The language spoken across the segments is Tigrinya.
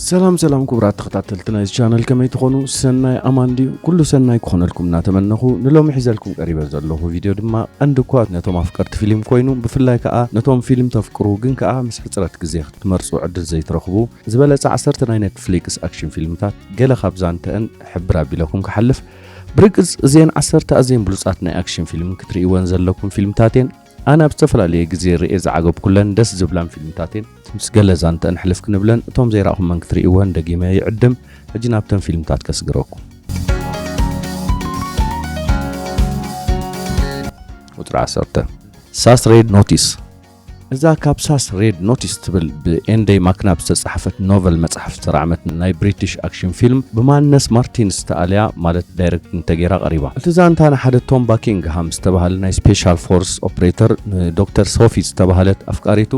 ሰላም ሰላም ክቡራት ተኸታተልቲ ናይዚ ቻነል፣ ከመይ ትኾኑ? ሰናይ ኣማን ድዩ? ኩሉ ሰናይ ክኾነልኩም እናተመነኹ፣ ንሎሚ ሒዘልኩም ቀሪበ ዘለኹ ቪድዮ ድማ ቀንዲ እኳ ነቶም ኣፍቀርቲ ፊልም ኮይኑ፣ ብፍላይ ከኣ ነቶም ፊልም ተፍቅሩ ግን ከኣ ምስ ሕጽረት ግዜ ክትመርጹ ዕድል ዘይትረኽቡ ዝበለጸ ዓሰርተ ናይ ኔትፍሊክስ ኣክሽን ፊልምታት ገለ ካብ ዛንተአን ሕብር ኣቢለኩም ክሓልፍ። ብርግጽ እዘን ዓሰርተ ኣዝየን ብሉጻት ናይ ኣክሽን ፊልም ክትርእይወን ዘለኩም ፊልምታት እየን። ኣነ ኣብ ዝተፈላለየ ግዜ ርእየ ዝዓገብኩለን ደስ ዝብላን ፊልምታት እየን። ምስ ገለ ዛንተአን ሕልፍ ክንብለን፣ እቶም ዘይረኣኹመን ክትርእይወን ደጊመ ይዕድም። ሕጂ ናብተን ፊልምታት ከስግረኩም። ቁጽሪ ዓሰርተ፣ ሳስ ሬድ ኖቲስ። እዛ ካብ ሳስ ሬድ ኖቲስ ትብል ብኤንደይ ማክናብ ዝተጻሕፈት ኖቨል መጽሓፍ ዝተራዕመት ናይ ብሪቲሽ ኣክሽን ፊልም ብማነስ ማርቲን ዝተኣልያ ማለት ዳይሬክት እንተጌራ ቀሪባ። እቲ ዛንታ ንሓደ ቶም ባኪንግሃም ዝተባህለ ናይ ስፔሻል ፎርስ ኦፕሬተር ንዶክተር ሶፊ ዝተባህለት ኣፍቃሪቱ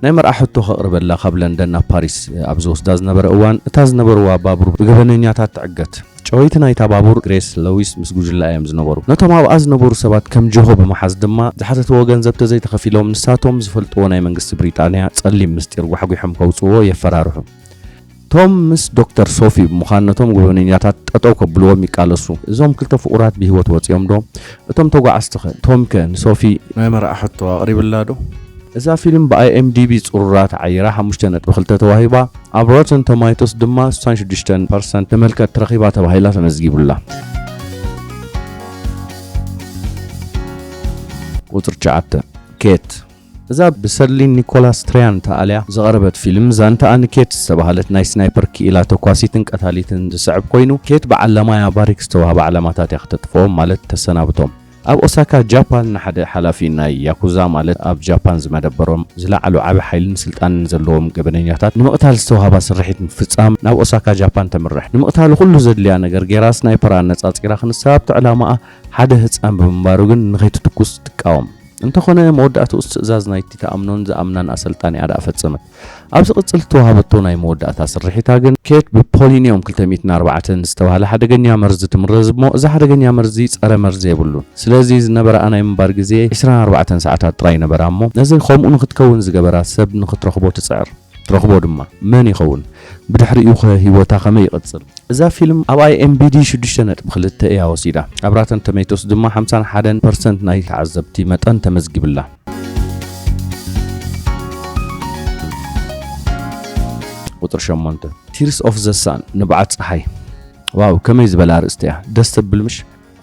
ናይ መርዓ ሕቶ ከቕርበላ ካብ ለንደን ናብ ፓሪስ ኣብ ዝወስዳ ዝነበረ እዋን፣ እታ ዝነበርዋ ባቡር ብገበነኛታት ትዕገት። ጨወይቲ ናይታ ባቡር ግሬስ ለዊስ ምስ ጉጅላ እዮም ዝነበሩ። ነቶም ኣብኣ ዝነበሩ ሰባት ከም ጅሆ ብምሓዝ ድማ ዝሓተትዎ ገንዘብ ተዘይተኸፊሎም ንሳቶም ዝፈልጥዎ ናይ መንግስቲ ብሪጣንያ ጸሊም ምስጢር ጓሕጒሖም ከውጽዎ የፈራርሑ። ቶም ምስ ዶክተር ሶፊ ብምዃን ነቶም ገበነኛታት ጠጠው ከብልዎም ይቃለሱ። እዞም ክልተ ፍቑራት ብህይወት ወጺኦም ዶ? እቶም ተጓዓዝቲ ኸ? ቶም ከ ንሶፊ ናይ መርዓ ሕቶ ኣቕሪብላ ዶ? እዛ ፊልም ብ ኣይ ኤም ዲ ቢ ጽሩራ ተዓይራ ሓሙሽተ ነጥቢ ክልተ ተዋሂባ። ኣብ ሮተን ቶማቶስ ድማ ስሳን ሽዱሽተ ፐርሰንት ተመልከት ረኺባ ተባሂላ ተመዝጊቡላ። ቁጽሪ ትሽዓተ፣ ኬት። እዛ ብሰርሊን ኒኮላስ ትሪያን ተኣልያ ዝቐረበት ፊልም ዛንታኣ ንኬት ዝተባህለት ናይ ስናይፐር ክኢላ ተኳሲትን ቀታሊትን ዝስዕብ ኮይኑ፣ ኬት ብዓላማያ ባሪክ ዝተዋህባ ዓላማታት እያ ክተጥፍኦም ማለት ተሰናብቶም። ኣብ ኦሳካ ጃፓን ንሓደ ሓላፊ ናይ ያኩዛ ማለት ኣብ ጃፓን ዝመደበሮም ዝለዓሉ ዓቢ ሓይልን ስልጣንን ዘለዎም ገበነኛታት ንምቕታል ዝተዋህባ ስርሒት ምፍጻም ናብ ኦሳካ ጃፓን ተምርሕ። ንምቕታሉ ኩሉ ዘድልያ ነገር ጌራ ስናይፐር ኣነጻጺራ ክንሳ ኣብቲ ዕላማኣ ሓደ ህጻን ብምንባሩ ግን ንኸይትትኩስ ትቃወም። እንተኾነ መወዳእትኡስ ትእዛዝ ናይቲ ትኣምኖን ዝኣምናን ኣሰልጣኒኣ ደኣ ፈጸመት። ኣብ ዝቕጽል እተዋህበቶ ናይ መወዳእታ ስርሒታ ግን ኬት ብፖሊኒየም ክልተ ሚእትን ኣርባዕተን ዝተባህለ ሓደገኛ መርዚ ትምረዝ እሞ፣ እዚ ሓደገኛ መርዚ ጸረ መርዚ የብሉን። ስለዚ ዝነበረኣ ናይ ምንባር ግዜ ዕስራን ኣርባዕተን ሰዓታት ጥራይ ነበራ እሞ፣ ነዚ ከምኡ ንኽትከውን ዝገበራ ሰብ ንኽትረኽቦ ትጽዕር። ትረኽቦ ድማ። መን ይኸውን? ብድሕሪኡ ኸ ህይወታ ከመይ ይቕጽል? እዛ ፊልም ኣብ ኣይ ኤም ቢ ዲ ሽዱሽተ ነጥቢ ክልተ እያ ወሲዳ። ኣብ ራተን ቶሜቶስ ድማ ሓምሳን ሓደን ፐርሰንት ናይ ተዓዘብቲ መጠን ተመዝጊብላ። ቁጽሪ ሸሞንተ፣ ቲርስ ኦፍ ዘ ሳን፣ ንብዓት ጸሓይ። ዋው፣ ከመይ ዝበለ ኣርእስቲ እያ! ደስ ተብል ምሽ?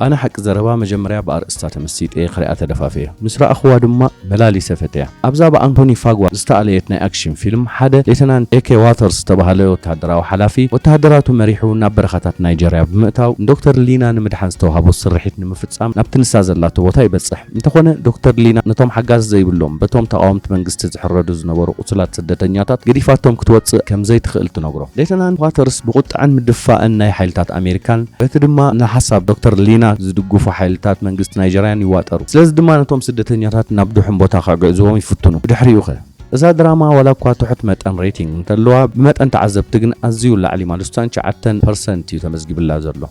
ኣነ ሓቂ ዘረባ መጀመርያ ብኣርእስታ ተመሲጠ ክሪኣ ተደፋፍየ። ምስ ረኣኽዋ ድማ መላሊሰ ፈትያ። ኣብዛ ብኣንቶኒ ፋጓ ዝተኣለየት ናይ ኣክሽን ፊልም ሓደ ሌተናንት ኤኬ ዋተርስ ዝተባህለ ወተሃደራዊ ሓላፊ ወተሃደራቱ መሪሑ ናብ በረኻታት ናይጀርያ ብምእታው ንዶክተር ሊና ንምድሓን ዝተዋህቦ ስርሒት ንምፍጻም ናብቲ ንሳ ዘላቶ ቦታ ይበጽሕ። እንተኾነ ዶክተር ሊና ነቶም ሓጋዚ ዘይብሎም በቶም ተቓወምቲ መንግስቲ ዝሕረዱ ዝነበሩ ቁሱላት ስደተኛታት ገዲፋቶም ክትወጽእ ከም ዘይትኽእል ትነግሮ። ሌተናንት ዋተርስ ብቁጥዐን ምድፋእን ናይ ሓይልታት ኣሜሪካን በቲ ድማ ንሓሳብ ዶክተር ሊና ዝድግፉ ሓይልታት መንግስቲ ናይጀርያን ይዋጠሩ። ስለዚ ድማ ነቶም ስደተኛታት ናብ ድሑን ቦታ ከዕግዕዝዎም ይፍትኑ። ብድሕሪኡ ኸ? እዛ ድራማ ዋላ እኳ ትሑት መጠን ሬቲንግ እንተለዋ፣ ብመጠን ተዓዘብቲ ግን ኣዝዩ ላዕሊ ማለት ስሳን ትሽዓተን ፐርሰንት እዩ ተመዝጊብላ ዘሎ።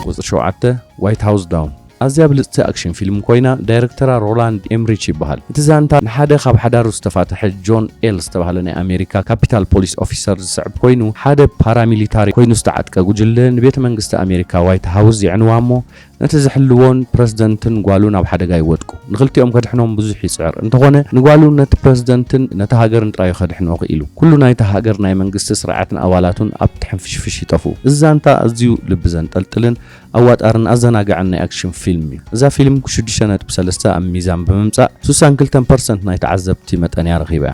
ቁጽሪ ሸውዓተ፣ ዋይት ሃውስ ዳውን። ኣዝያ ብልጽቲ ኣክሽን ፊልም ኮይና፣ ዳይረክተራ ሮላንድ ኤምሪች ይበሃል። እቲ ዛንታ ንሓደ ካብ ሓዳሩ ዝተፋትሐ ጆን ኤል ዝተባህለ ናይ ኣሜሪካ ካፒታል ፖሊስ ኦፊሰር ዝስዕብ ኮይኑ፣ ሓደ ፓራሚሊታሪ ኮይኑ ዝተዓጥቀ ጉጅለ ንቤተ መንግስቲ ኣሜሪካ ዋይት ሃውስ የዕንዋ እሞ፣ ነቲ ዝሕልዎን ፕረዚደንትን ጓሉን ኣብ ሓደጋ ይወድቁ። ንኽልቲኦም ከድሕኖም ብዙሕ ይጽዕር። እንተኾነ፣ ንጓሉን ነቲ ፕረዚደንትን ነቲ ሃገርን ጥራዩ ከድሕኖ ክኢሉ። ኩሉ ናይቲ ሃገር ናይ መንግስቲ ስርዓትን ኣባላቱን ኣብቲ ሕንፍሽፍሽ ይጠፍኡ። እዚ ዛንታ ኣዝዩ ልቢ ዘንጠልጥልን ኣዋጣርን ኣዘናጋዕን ናይ ኣክሽን ፊልም እዩ። እዛ ፊልም ሽዱሽተ ነጥቢ ሰለስተ ኣብ ሚዛን ብምምጻእ፣ ስሳን ክልተን ፐርሰንት ናይ ተዓዘብቲ መጠን እያ ረኺባ።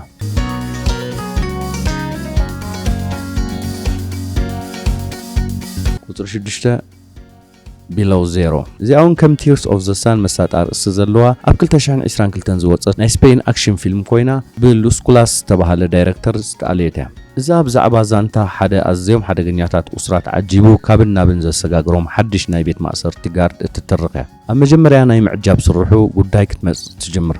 ቁጽሪ ሽዱሽተ፣ ቢሎው ዜሮ። እዚኣ እውን ከም ቲርስ ኦፍ ዘ ሳን መሳጢ ኣርእስቲ ዘለዋ ኣብ ክልተ ሽሕን ዕስራን ክልተን ዝወጸት ናይ ስፔን ኣክሽን ፊልም ኮይና፣ ብሉስኩላስ ዝተባህለ ዳይረክተር ዝተኣለየት እያ። እዛ ብዛዕባ ዛንታ ሓደ ኣዝዮም ሓደገኛታት ኡስራት ዓጂቡ ካብን ናብን ዘሰጋግሮም ሓድሽ ናይ ቤት ማእሰርቲ ጋርድ እትትርኽ እያ። ኣብ መጀመርያ ናይ ምዕጃብ ስርሑ ጉዳይ ክትመጽእ ትጅምር።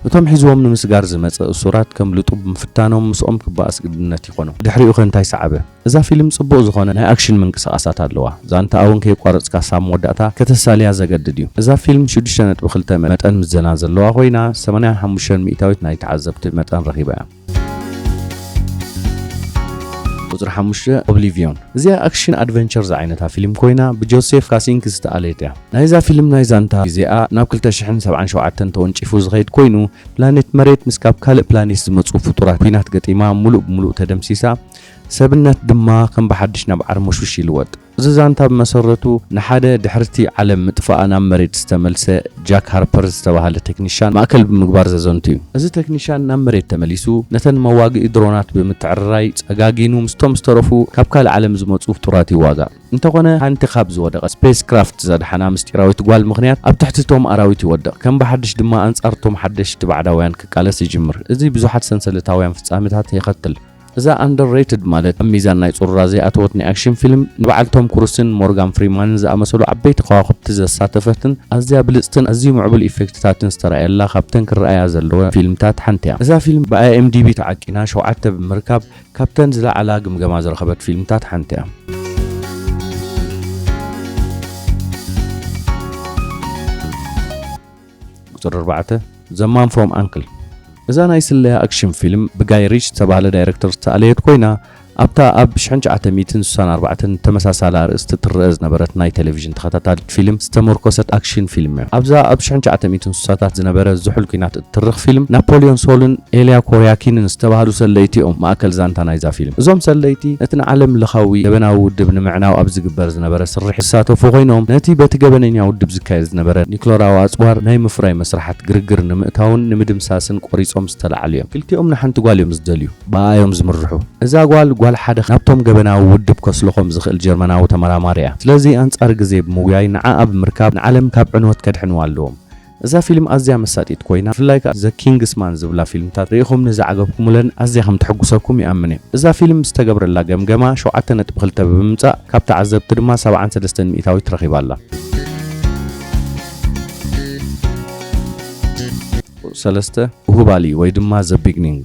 እቶም ሒዝዎም ንምስጋር ዝመጸ እሱራት ከም ልጡብ ምፍታኖም ምስኦም ክበኣስ ግድነት ይኾኖ። ድሕሪኡ ከ እንታይ ሰዓበ? እዛ ፊልም ጽቡቕ ዝኾነ ናይ ኣክሽን ምንቅስቓሳት ኣለዋ። ዛንታኣ እውን ከየቋረጽካ ሳብ መወዳእታ ከተሳልያ ዘገድድ እዩ። እዛ ፊልም ሽዱሽተ ነጥቢ ክልተ መጠን ምዘና ዘለዋ ኮይና፣ ሰማንያን ሓሙሽተን ሚእታዊት ናይ ተዓዘብቲ መጠን ረኺባ እያ። ቁጽሪ ሓሙሽተ፣ ኦብሊቪዮን። እዚኣ ኣክሽን ኣድቨንቸር ዝዓይነታ ፊልም ኮይና፣ ብጆሴፍ ካሲንክ ዝተኣለየት እያ። ናይዛ ፊልም ናይ ዛንታ ግዜኣ ናብ ክልተ ሽሕን ሰብዓን ሸውዓተን ተወንጪፉ ዝኸይድ ኮይኑ፣ ፕላኔት መሬት ምስ ካብ ካልእ ፕላኔት ዝመጹ ፍጡራት ኲናት ገጢማ፣ ምሉእ ብምሉእ ተደምሲሳ፣ ሰብነት ድማ ከም ብሓድሽ ናብ ዓርሞሽውሽ ይልወጥ። እዚ ዛንታ ብመሰረቱ ንሓደ ድሕርቲ ዓለም ምጥፋኣ ናብ መሬት ዝተመልሰ ጃክ ሃርፐር ዝተባህለ ቴክኒሻን ማእከል ብምግባር ዘዘንቱ እዩ። እዚ ቴክኒሻን ናብ መሬት ተመሊሱ፣ ነተን መዋግኢ ድሮናት ብምትዕርራይ ጸጋጊኑ፣ ምስቶም ዝተረፉ ካብ ካልእ ዓለም ዝመጹ ፍጡራት ይዋጋእ። እንተኾነ፣ ሓንቲ ካብ ዝወደቐ ስፔስ ክራፍት ዘድሓና ምስጢራዊት ጓል ምኽንያት ኣብ ትሕቲ እቶም ኣራዊት ይወድቕ። ከም ብሓድሽ ድማ ኣንጻር እቶም ሓደሽቲ ባዕዳውያን ክቃለስ ይጅምር። እዚ ብዙሓት ሰንሰለታውያን ፍጻሜታት የኸትል። እዛ ኣንደርሬትድ፣ ማለት ኣብ ሚዛን ናይ ጽሩራ ዘይኣተወት ናይ ኣክሽን ፊልም፣ ንበዓል ቶም ክሩስን ሞርጋን ፍሪማንን ዝኣመሰሉ ዓበይቲ ከዋኽብቲ ዘሳተፈትን ኣዝያ ብልጽትን ኣዝዩ ምዕቡል ኢፌክትታትን ዝተራእየላ ካብተን ክረኣያ ዘለወ ፊልምታት ሓንቲ እያ። እዛ ፊልም ብኣይኤምዲቢ ተዓቂና ሸውዓተ ብምርካብ ካብተን ዝለዓላ ግምገማ ዝረኸበት ፊልምታት ሓንቲ እያ። ቁጽሪ ኣርባዕተ፣ The Man from Uncle። እዛ ናይ ስለያ ኣክሽን ፊልም ብጋይ ሪች ዝተባህለ ዳይረክተር ዝተኣለየት ኮይና፣ ኣብታ ኣብ ሽሕን ትሽዓተ ሚእትን ስሳን ኣርባዕተን ተመሳሳሊ ኣርእስቲ ትረአ ዝነበረት ናይ ቴሌቪዥን ተኸታታሊት ፊልም ዝተመርኮሰት ኣክሽን ፊልም እያ። ኣብዛ ኣብ ሽሕን ትሽዓተ ሚእትን ስሳታት ዝነበረ ዝሑል ኲናት እትትርኽ ፊልም፣ ናፖሊዮን ሶልን ኤልያ ኮርያኪንን ዝተባህሉ ሰለይቲ እዮም ማእከል ዛንታ ናይዛ ፊልም። እዞም ሰለይቲ ነቲ ንዓለም ለኻዊ ገበናዊ ውድብ ንምዕናው ኣብ ዝግበር ዝነበረ ስርሒት ዝሳተፉ ኮይኖም፣ ነቲ በቲ ገበነኛ ውድብ ዝካየድ ዝነበረ ኒክለራዊ ኣጽዋር ናይ ምፍራይ መስርሓት ግርግር ንምእታውን ንምድምሳስን ቆሪጾም ዝተላዕሉ እዮም። ክልቲኦም ንሓንቲ ጓል እዮም ዝደልዩ፣ ብኣኣ እዮም ዝምርሑ። እዛ ጓል፣ ጓል ሓደ ናብቶም ገበናዊ ውድብ ከስልኾም ዝኽእል ጀርመናዊ ተመራማሪ እያ። ስለዚ ኣንጻር ግዜ ብምጉያይ ንዓኣ ብምርካብ ንዓለም ካብ ዕንወት ከድሕንዋ ኣለዎም። እዛ ፊልም ኣዝያ መሳጢት ኮይና፣ ብፍላይ ከኣ ዘ ኪንግስማን ዝብላ ፊልምታት ርኢኹም ንዝዓገብኩምለን ኣዝያ ከም ትሕጉሰኩም ይኣምን እየ። እዛ ፊልም ዝተገብረላ ገምገማ ሸውዓተ ነጥቢ ክልተ ብምምጻእ፣ ካብ ተዓዘብቲ ድማ ሰብዓን ሰለስተን ሚእታዊት ረኺባ ኣላ። ሰለስተ፣ ውሁባሊ ወይ ድማ ዘ ቢግኒንግ።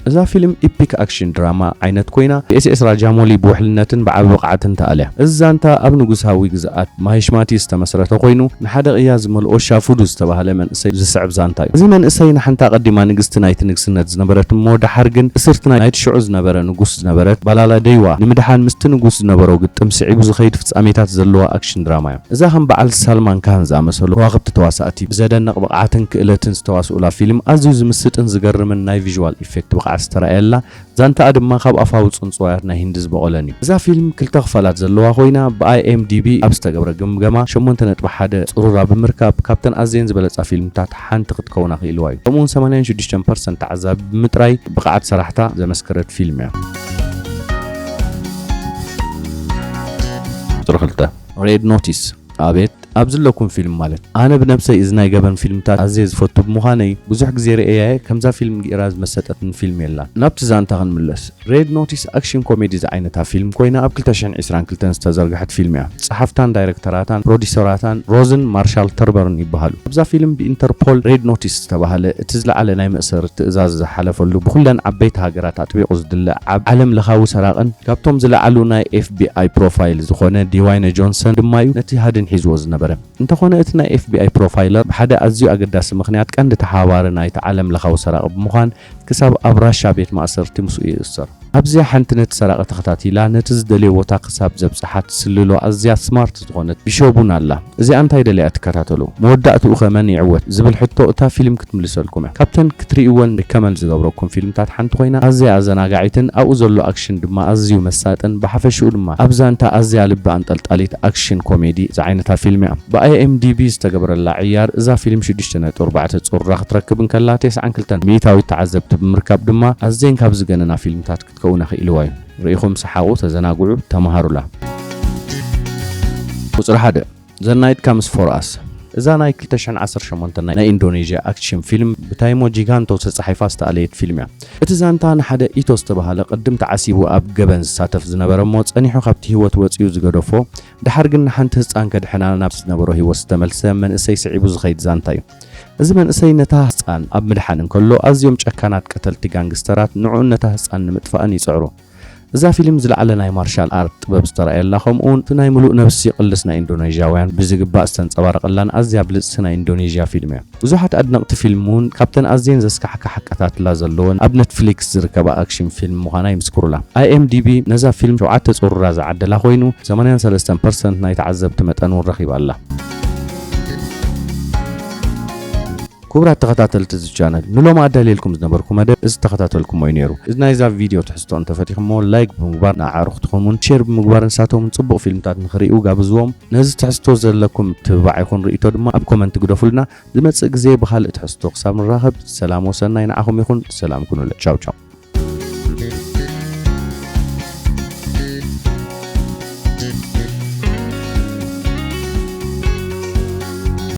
እዛ ፊልም ኢፒክ ኣክሽን ድራማ ዓይነት ኮይና፣ ብኤስኤስ ራጃሞሊ ብውሕልነትን ብዓቢ ብቕዓትን ተኣልያ። እዚ ዛንታ ኣብ ንጉሳዊ ግዝኣት ማሂሽማቲ ዝተመስረተ ኮይኑ፣ ንሓደ ቅያ ዝመልኦ ሻፉዱ ዝተባህለ መንእሰይ ዝስዕብ ዛንታ እዩ። እዚ መንእሰይ ንሓንቲ ኣቐዲማ ንግስቲ ናይቲ ንግስነት ዝነበረት እሞ ደሓር ግን እስርቲ ናይ፣ ናይቲ ሽዑ ዝነበረ ንጉስ ዝነበረት ባላላ ደይዋ ንምድሓን ምስቲ ንጉስ ዝነበሮ ግጥም ስዒቡ ዝኸይድ ፍጻሜታት ዘለዋ ኣክሽን ድራማ እያ። እዛ ከም በዓል ሳልማን ካን ዝኣመሰሉ ከዋኽብቲ ተዋሳእቲ ብዘደንቕ ብቕዓትን ክእለትን ዝተዋስኡላ ፊልም፣ ኣዝዩ ዝምስጥን ዝገርምን ናይ ቪዥዋል ኢፌክት ብቕዓት ዝተራእየላ፣ ዛንታኣ ድማ ካብ ኣፋዊ ጽንጽዋያት ናይ ሂንዲ ዝበቖለን እዩ። እዛ ፊልም ክልተ ክፋላት ዘለዋ ኮይና፣ ብኣይኤምዲቢ ኣብ ዝተገብረ ግምገማ ሸሞንተ ነጥቢ ሓደ ጽሩራ ብምርካብ፣ ካብተን ኣዝየን ዝበለጻ ፊልምታት ሓንቲ ክትከውን ኣኽኢልዋ እዩ። ከምኡውን ሰማንያን ሽዱሽተን ፐርሰንት ተዓዛቢ ብምጥራይ ብቕዓት ሰራሕታ ዘመስከረት ፊልም እያ። ቁጽሪ ክልተ፣ ሬድ ኖቲስ። ኣቤት፣ ኣብ ዘለኩም ፊልም ማለት። ኣነ ብነብሰይ እዚ ናይ ገበን ፊልምታት ኣዝየ ዝፈቱ ብምዃነይ፣ ብዙሕ ግዜ ርእየያ እየ፣ ከምዛ ፊልም ገይራ ዝመሰጠትኒ ፊልም የላን። ናብቲ ዛንታ ክንምለስ። ሬድ ኖቲስ ኣክሽን ኮሜዲ ዝዓይነታ ፊልም ኮይና፣ ኣብ ክልተ ሽሕን ዕስራን ክልተን ዝተዘርግሐት ፊልም እያ። ጸሓፍታን ዳይረክተራታን ፕሮዲሰራታን ሮዝን ማርሻል ተርበርን ይበሃሉ። ኣብዛ ፊልም ብኢንተርፖል ሬድ ኖቲስ ዝተባህለ እቲ ዝለዓለ ናይ መእሰሪ ትእዛዝ ዝሓለፈሉ፣ ብኩለን ዓበይቲ ሃገራት ኣጥቢቑ ዝድለ ዓብ-፣ ዓለም ለኻዊ ሰራቕን ካብቶም ዝለዓሉ ናይ ኤፍቢኣይ ፕሮፋይል ዝኾነ ዲዋይነ ጆንሰን ድማ እዩ ነቲ ሃድን ሒዝዎ ዝነበረ። እንተኾነ እቲ ናይ ኤፍቢኣይ ፕሮፋይለር ብሓደ ኣዝዩ ኣገዳሲ ምኽንያት ቀንዲ ተሓባባሪ ናይቲ ዓለም ለኻዊ ሰራቒ ብምዃን ክሳብ ኣብ ራሻ ቤት ማእሰርቲ ምስኡ ይእሰር። ኣብዚኣ ሓንቲ ነቲ ሰራቒ ተኸታቲላ ነቲ ዝደልዮ ቦታ ክሳብ ዘብጽሓ ትስልሎ ኣዝያ ስማርት ዝኾነት ቢሾቡን ኣላ። እዚኣ እንታይ ደልያ ትከታተሉ? መወዳእትኡ ከ መን ይዕወት ዝብል ሕቶ እታ ፊልም ክትምልሰልኩም እያ። ካብተን ክትርእይወን ሪከመንድ ዝገብረኩም ፊልምታት ሓንቲ ኮይና፣ ኣዝያ ኣዘናጋዒትን ኣብኡ ዘሎ ኣክሽን ድማ ኣዝዩ መሳጥን፣ ብሓፈሽኡ ድማ ኣብ ዛንታ ኣዝያ ልቢ ኣንጠልጣሊት ኣክሽን ኮሜዲ ዝዓይነታ ፊልም እያ። ብኣይኤምዲቢ ዝተገብረላ ዕያር እዛ ፊልም ሽዱሽተ ነጥቢ ኣርባዕተ ጽሩራ ክትረክብ እንከላ፣ ተስዓን ክልተን ሚእታዊት ተዓዘብቲ ብምርካብ ድማ ኣዝየን ካብ ዝገነና ፊልምታት ክትከውን ኣኽኢልዋ እዩ። ርኢኹም ሰሓቑ፣ ተዘናግዑ፣ ተመሃሩላ። ቁጽሪ ሓደ፣ The Night Comes For Us። እዛ ናይ ክልተ ሽሕን ዓሰርተ ሸሞንተን ናይ፣ ናይ ኢንዶኔዥያ ኣክሽን ፊልም ብታይሞ ጂጋንቶ ተጻሒፋ ዝተኣለየት ፊልም እያ። እቲ ዛንታ ንሓደ ኢቶ ዝተባህለ ቅድም ተዓሲቡ ኣብ ገበን ዝሳተፍ ዝነበረ እሞ ጸኒሑ ካብቲ ህይወት ወጺኡ ዝገደፎ፣ ደሓር ግን ንሓንቲ ህጻን ከድሕና ናብ ዝነበሮ ህይወት ዝተመልሰ መንእሰይ ስዒቡ ዝኸይድ ዛንታ እዩ። እዚ መንእሰይ ነታ ህጻን ኣብ ምድሓን እንከሎ ኣዝዮም ጨካናት ቀተልቲ ጋንግስተራት ንዕኡን ነታ ህጻን ንምጥፋእን ይጽዕሩ። እዛ ፊልም ዝለዓለ ናይ ማርሻል ኣርት ጥበብ ዝተራእየላ፣ ከምኡውን እቲ ናይ ምሉእ ነብሲ ቅልስ ናይ ኢንዶኔዥያውያን ብዝግባእ ዝተንጸባረቐላን ኣዝያ ብልጽቲ ናይ ኢንዶኔዥያ ፊልም እያ። ብዙሓት ኣድነቕቲ ፊልም እውን ካብተን ኣዝየን ዘስካሕክሓ ቀታትላ ዘለወን ኣብ ኔትፍሊክስ ዝርከባ ኣክሽን ፊልም ምዃና ይምስክሩላ። ኣይ ኤም ዲ ቢ ነዛ ፊልም ሸውዓተ ጽሩራ ዝዓደላ ኮይኑ፣ ሰማንያን ሰለስተን ፐርሰንት ናይ ተዓዘብቲ መጠን እውን ረኺባላ። ክቡራት ተኸታተልቲ እዚ ቻነል፣ ንሎሚ ኣዳልየልኩም ዝነበርኩ መደብ እዚ ተኸታተልኩሞ እዩ ነይሩ። እዚ ናይዛ ቪድዮ ትሕዝቶ እንተፈቲኹሞ፣ ላይክ ብምግባር ንኣዕሩኽትኹምን ሼር ብምግባር ንሳቶምን ጽቡቕ ፊልምታት ንኽርእዩ ጋብዝዎም። ነዚ ትሕዝቶ ዘለኩም ትብባዕ ይኹን ርእይቶ ድማ ኣብ ኮመንት ግደፉልና። ዝመጽእ ግዜ ብኻልእ ትሕዝቶ ክሳብ ንራኸብ፣ ሰላም ወሰናይ ንዓኹም ይኹን። ሰላም ኩኑለ። ቻው ቻው።